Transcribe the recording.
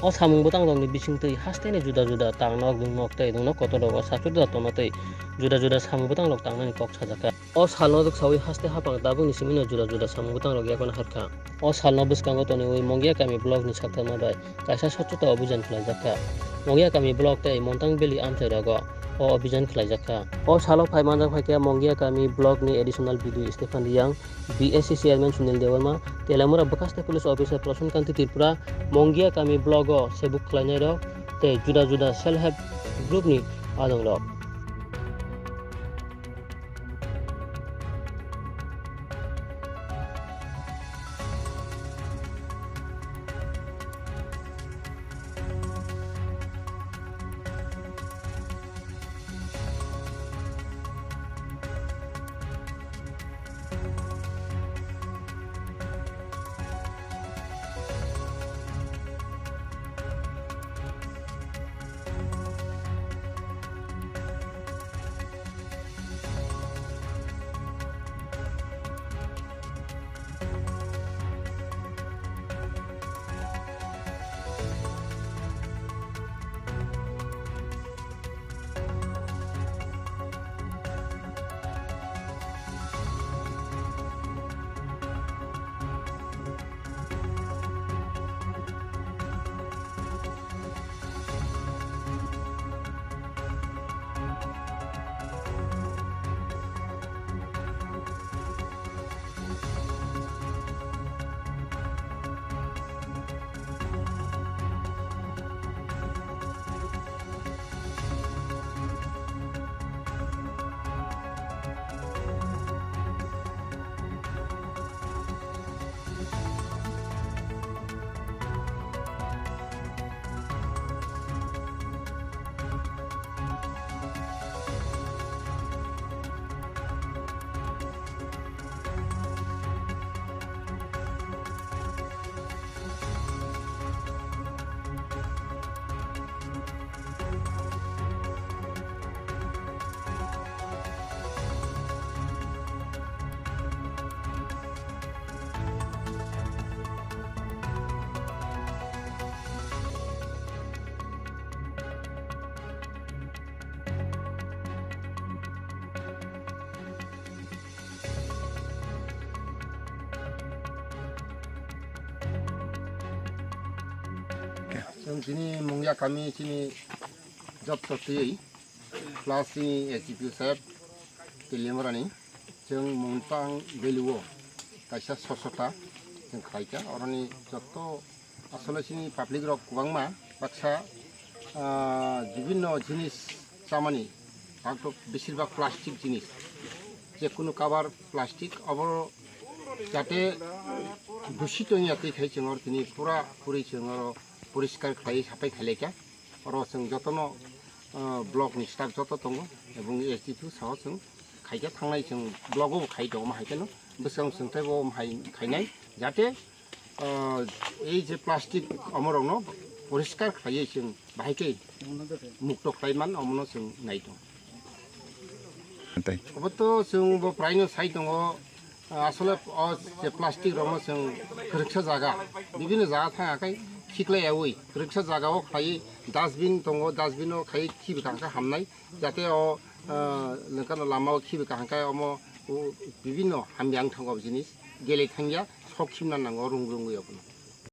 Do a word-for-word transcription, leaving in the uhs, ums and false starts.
O samung bwtangrokni bisingtwi hasteni juda juda tangnok, dungnok tei dungnok kotorrogo sachuda tongna tei juda juda samung bwtangrok tangnani kok sajakha. O salno rwksaui haste haphang tabukni simino juda juda samung bwtangrok yakarna harkha. O salno bwskango toniwi Mongia Kami blockni saktharma bai kaisa swchhota abhijan khlaijakha. Mongia Kami block tei Montang Valley amchairogo o abhijan khlaijakha. O salo phai manjak phaikha Mongia Kami blockni additional B D O Stephan Riyang, B S C chairman Sunil Debbarma, Teliamura bwkhaste police officer Prasan Kanti Tripura, Mongia Kami block o sebuk khlainairok tei juda juda self help group ni adongrok. Chwng chini Mungya kami chini job chotwi plus chini S D P O saheb Teliamurani chwng Mungtang Valley o kaisa sochota chwng khlaikha. Oroni joto asole chini public rok kwbangma baksa, ah, bibinno jinis chamani, bagtok besirbak plastic jinis, je kunu cover plastic obo jate dusito wngya twi khai chwng oro tini pura puri chwng oro poriskar khlai sapai khailaikha. Oro chwng jotono, ah, block ni staff joto tongo ebong S D P O saho chwng khaikhe thangnai chwng block o bo khai tongo, ma hai kheno bwskang chwng tei bo hai khainai jate, ah, ei je plastic omorokno poriskar khlaiwi chwng bahai khe mukto khlai man omono chwng nai tongo. Tei. Obo to chwng bo praino sai tongo, asole o je plastic rokno chwng kwrwksa jaga, bibinno jaga thang akai khiklai yaui kwrwksa jaga o khlai dustbin tongo, dustbin o khai khibi kaham khe hamnai, jate o, ah, nokano lama o khibi kaham khe omo o bibinno hamya wng thango o jinis gele thangya sok khimna nango rung rungwi obono.